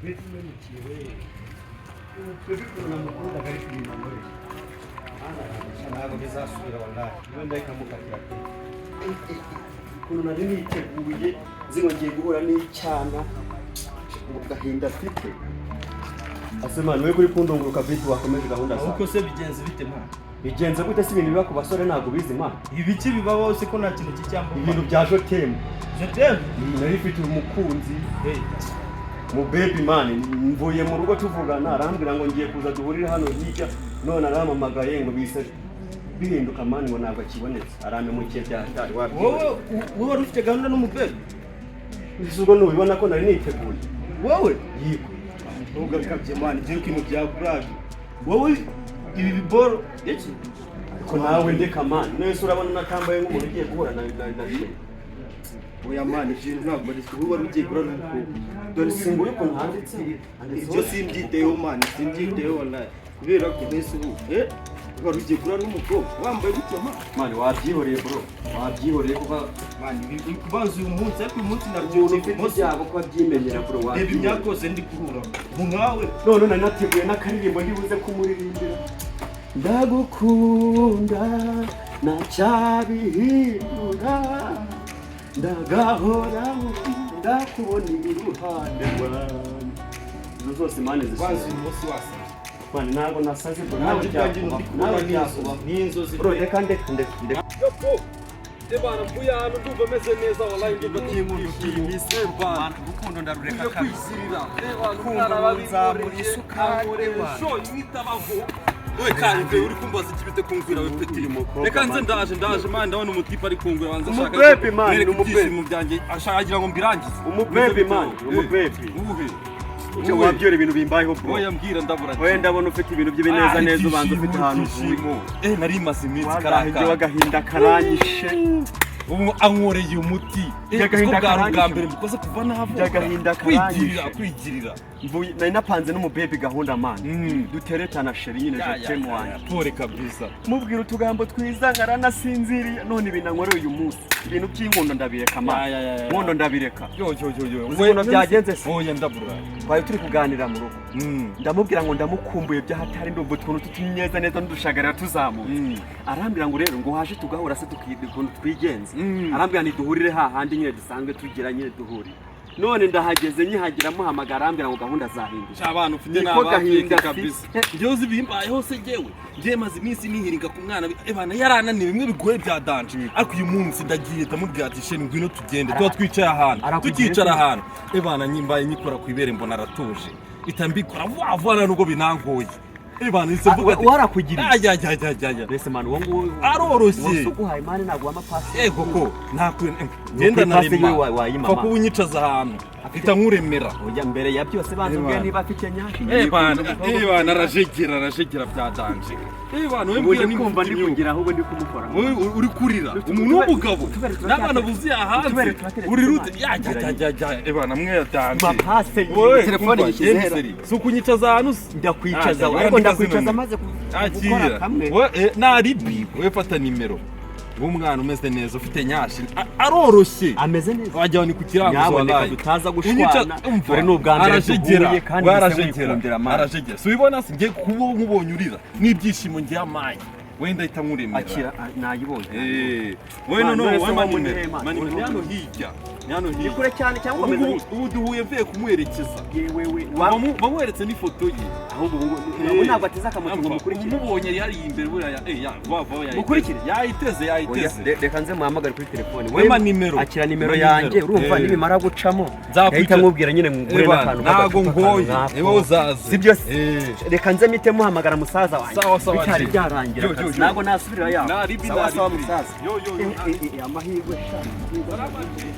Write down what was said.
Baby umemukiye we. Baby ukuntu namukundaga, ariko ibintu ankoreye. Ntabwo bizasubira, wallahi. Niba ndahita mukatira pe. Ukuntu nari niteguye zino, ngiye guhura n'icyana ngo gahinda afite. Ase man, we kuri kundunguruka vipi? Wakomeje gahunda zawe? Ahubwo se bigenze bite, man? Bigenze gute se? Ibintu biba ku basore ntabwo ubizi, man? Ibiki bibaho se ko nta kintu kicyamba? Ibintu bya je t'aime. Je t'aime? Nari mfite umukunzi Hey. mu baby man, mvuye mu rugo tuvugana, arambwira ngo ngiye kuza duhurire hano hirya, none arampamagaye ngo bise bihinduka man, ngo ntabwo akibonetse, arampemukiye bya hatari. Wowe Wabyibuze? Wowe wari ufite gahunda n'umubebe? Ese ubwo ntubibona ko nari niteguye? Wowe? Yego. Ntugakabye, man, ibyo bintu bya burage. Wowe ibi biboro iki? Ariko nawe ndeka, man. None urabona natambaye nk'umuntu ugiye guhura na chérie? Oya man, ibyo bintu ntabwo ari, wowe wari ugiye guhura n'umukobwa? Dore singuye ukuntu handitse. Ibyo simbyiteyeho, man, simbyiteyeho wallahi, kubera ko mbese ubu wari ugiye guhura n'umukobwa wambaye gutya, man? Man, wabyihoreye bro, wabyihoreye kuko Man, ibi kubanza uyu munsi, ariko uyu munsi umuntu nabyutse ufite ibumoso. ibyago ko abyimenyera, bro. Reba Wabyihoreye. imyaka yose ndi guhura ubu nkawe. None nari nateguye n'akaririmbo ndibuze kumuririmbira: "Ndagukunda ntacyabihindura, ndagahora ndakubona iruhande rwawe." Izo zose, man, Banza zishyira. uyu munsi wasaze? Man, ntabwo nasaze bro, nawe Nanjye ubwanjye byakubaho. ndi kubona Nawe ni byakubaho. inzozi, ni inzozi. Bro, reka ndeka ndeka ndeka. Ebana, mvuye ahantu ndumva meze neza wallahi, ndumva byishimo bana. Urukundo ndarureka Ujya kabisa. kwisirira ebana. Urukundo Umwana runzamura babinkoreye isukari, ankoreye ebana. show imwitabaho. We kanje, uri kumbaza iki? Bite kungwira we petit? Mukobwa, Reka nze. man. Ndaje, ndaje man, ndabona umutipe ari kungwira, banza ashaka Umubebi, man, mwereke ni umubebi. ibyishimo byanjye, ashaka agira ngo mbirangize. Umubebi, man, umubebi. Ubuhe? Icyo wabyora, ibintu bimbayeho bro. Oya, mbwira, ndabura. Oya, ndabona ufite ibintu by'ibineza neza, ubanza ufite ahantu uvuye. Nari maze iminsi Wallahi karakara. njyewe agahinda karanyishe. Ubu ankoreye umuti. By'agahinda Siko bwari ubwa karanyishe. mbere mbikoze kuva navuka. By'agahinda Kwigirira, karanyishe. kwigirira. Mvuye nari napanze n'umubebi gahunda, man, duteretana chérie nyine, je t'aime wanjye. Pole kabisa. Mubwira utugambo twiza, nkaranasinziriye, none ibintu ankoreye uyu munsi, ibintu by'inkundo ndabireka man. Ya, ya, ya, ya. Inkundo ndabireka. Yo yo yo yo. Uzi ukuntu byagenze se? Oya, ndabura. Twari turi kuganira mu rugo, ndamubwira ngo ndamukumbuye by'ahatari, ndumva utuntu tutumyeza neza n'udushagarira tuzamutse. Arambwira ngo rero ngo waje tugahura se, tukiga ukuntu twigenza. Arambwira ntiduhurire hahandi nyine dusanzwe tugira nyine duhurire. None ndahageze, nkihagera muhamagara, arambwira ngo gahunda zahindutse. Abantu ufite Niko n'abafite gahinda kabisa. mfite. Njyewe uzi bimbayeho se? Njyewe maze iminsi nihiringa ku mwana, ebana yarananiwe bimwe bigoye bya danger, ariko uyu munsi ndagiye ndamubwira ati: "Chérie, ngwino tugende." Tuba twicaye ahantu, Arakugira tukicara ute? ahantu, ebana nyimbaye nyikora ku ibere, mbona aratuje, ita mbikora vuba vuba nubwo binangoye. Ebana nise mvuga ati Warakugiriye? Ajya ajya ajya ajya ajya. Mbese man, uwo nguwo Aroroshye. Uwo uguhaye, man, ntabwo wama pasi? Ego ko ntakwe ngenda Kuri pasi narema. yiwe wayima, Pfa man. kuba unyicaza ahantu mpita nkuremera. Ujya mbere ya byose banza ubwire Ebana. niba afite nyashi. Ebana, ebana, arajegera, arajegera bya danger. Ebana, we Ubu mbwira ndi niba kumva ufite ndi imyuka. kugira ahubwo ndi kumukora. Wowe uri kurira umuntu w'umugabo n'abana buzuye hanze. Utubere turateretse, Uri rute? man. Ya ya ya ya ya, ebana mwe yatanje. Mapase. Wowe Telefone kumva, yishyize hera. Jemseri, si ukunyicaza ahantu se? Ndakwicaza, Ah, ariko yandika ndakwicaza zino maze gukora Akira kamwe. we naribi we fata nimero w'umwana umeze neza ufite nyashi, aroroshye. Ameze neza. Wajya ni ku kiranguzo Nyaboneka wallahi. tutaza gushwana. Umva, Dore ni ubwa mbere arajegera, duhuye kandi we mpise arajegera, mwikundira, man. arajegera. Si ubibona se? Ngiye kuba nkubonye urira n'ibyishimo, ngiye amaye wenda ahita nkuremera. Akira, ah, nayibonye. Wowe Man, noneho none se wowe wowe manimero muri he, man? manimero ni hano hirya, ni hano Ni hirya. kure cyane cyangwa Ubu ukomeza? ngubu ubu duhuye mvuye kumuherekeza. Yewe we. Bamweretse n'ifoto ye. Ahubwo ubu ntabwo ateze akamoto ngo mukurikire. Umubonye yari imbere buriya ya vuba vuba yayiteze. Mukurikire? Yayiteze, Oya, yayiteze. reka nze muhamagare kuri telefone. We ma nimero. Akira nimero Ma yanjye. nimero. Urumva, nibimara gucamo Nzakwica- ndahita nkubwira nyine ngure Ebana, n'akantu ntago k'agacupa ngoye kantu niwe nk'ako. uzaze. Sibyo se? Eh. Reka nze mpite muhamagara musaza wanjye. Sawa, sawa, Bitari Jay. byarangira Yo, yo, akazi. yo. Ntabwo nasubira yaho. Naribi, Sawa sawa, naribi. musaza. Yo, yo, yo. Amahirwe sha. Salama, Jay.